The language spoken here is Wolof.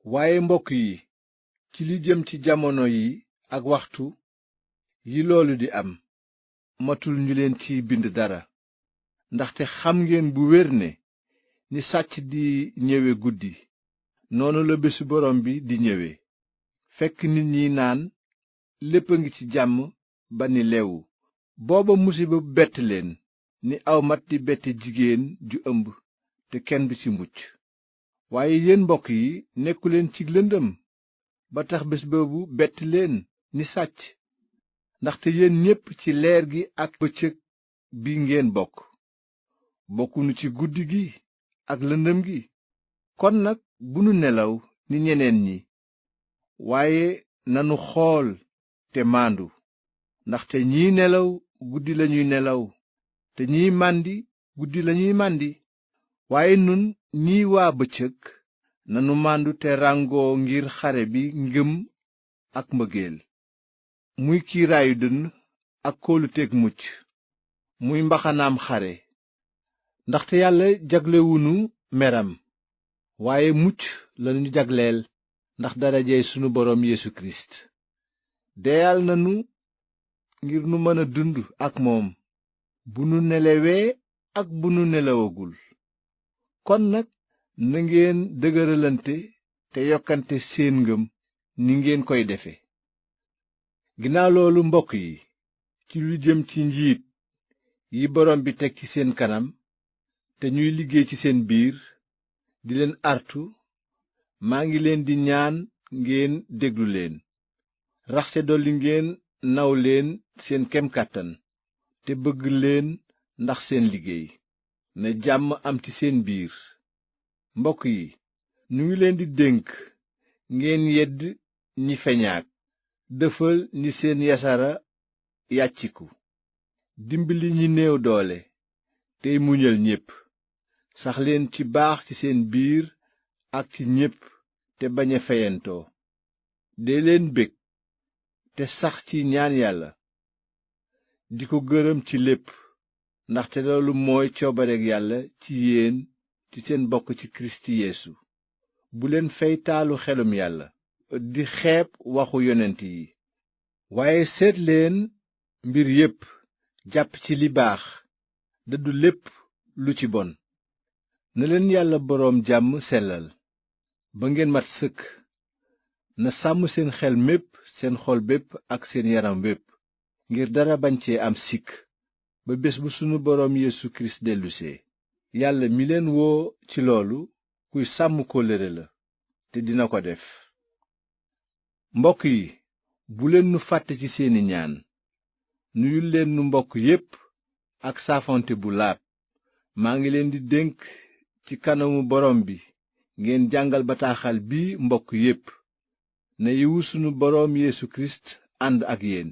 waaye mbokk yi, ci li jëm ci jamono yi ak waxtu yi loolu di am, matul ñu leen ci bind dara, ndaxte xam ngeen bu wér ne ni sàcc di ñëwe guddi, noonu la bésu borom bi di ñëwe, fekk nit ñi naan lépp a ngi ci jàmm ba ni lewu. booba musiba bett leen ni aw mat di bette jigéen ju ëmb te kenn du ci mucc. waaye yéen mbokk yi, nekkuleen ci lëndëm ba tax bés boobu bett leen ni sàcc, ndaxte yéen ñépp ci leer gi ak bëccëg bi ngeen bokk, bokkunu ci guddi gi ak lëndëm gi. kon nag bu nu nelaw ni ñeneen ñi, waaye nanu xool te maandu, ndaxte ñiy nelaw guddi lañuy nelaw te ñiy màndi guddi lañuy màndi. waaye nun ñiy waa bëccëg nanu màndu te ràngoo ngir xare bi ngëm ak mbëggeel, muy kiiraayu dënn ak kóoluteeg mucc, muy mbaxanaam xare. ndaxte yàlla jaglewunu meram, waaye mucc lanu jagleel ndax darajey sunu boroom Yeesu Kirist. deyal nanu ngir nu mën a dund ak moom bu nu nelawee ak bu nu nelawagul. kon nag na ngeen dëgëralante te yokkante seen ngëm ni ngeen koy defe. ginnaaw loolu mbokk yi, ci lu jëm ci njiit yi borom bi teg ci seen kanam te ñuy liggéey ci seen biir di leen artu, maa ngi leen di ñaan ngeen déglu leen, raxte dolli ngeen naw leen seen kem kàttan te bëgg leen ndax seen liggéey na jàmm am ci seen biir. mbokk yi, ñu ngi leen di dénk ngeen yedd ñi feñaak, dëfal ñi seen yasara yàcciku, dimbali ñi néew doole, tey muñal ñépp. sax leen ci baax ci seen biir ak ci ñépp te bañ a feyantoo. dee leen bég te sax ci ñaan yàlla, di ko gërëm ci lépp, ndaxte loolu mooy coobareg yàlla ci yéen ci seen bokk ci Kirist Yeesu. bu leen fey taalu xelum yàlla di xeeb waxu yonent yi, waaye seet leen mbir yépp, jàpp ci li baax, dëddu lépp lu ci bon. na leen yàlla boroom jàmm sellal ba ngeen mat sëkk, na sàmm seen xel mépp, seen xol bépp ak seen yaram wépp, ngir dara bañ cee am sikk ba bés bu sunu boroom Yeesu Kirist dellusee. yàlla mi leen woo ci loolu kuy sàmm kóllëre la te dina ko def. mbokk yi, bu leen nu fàtte ci seeni ñaan. nuyul leen nu mbokk yépp ak saafonte bu laab. maa ngi leen di dénk ci kanamu borom bi ngeen jàngal bataaxal bi mbokk yépp. na yiwu sunu boroom Yeesu Kirist ànd ak yéen.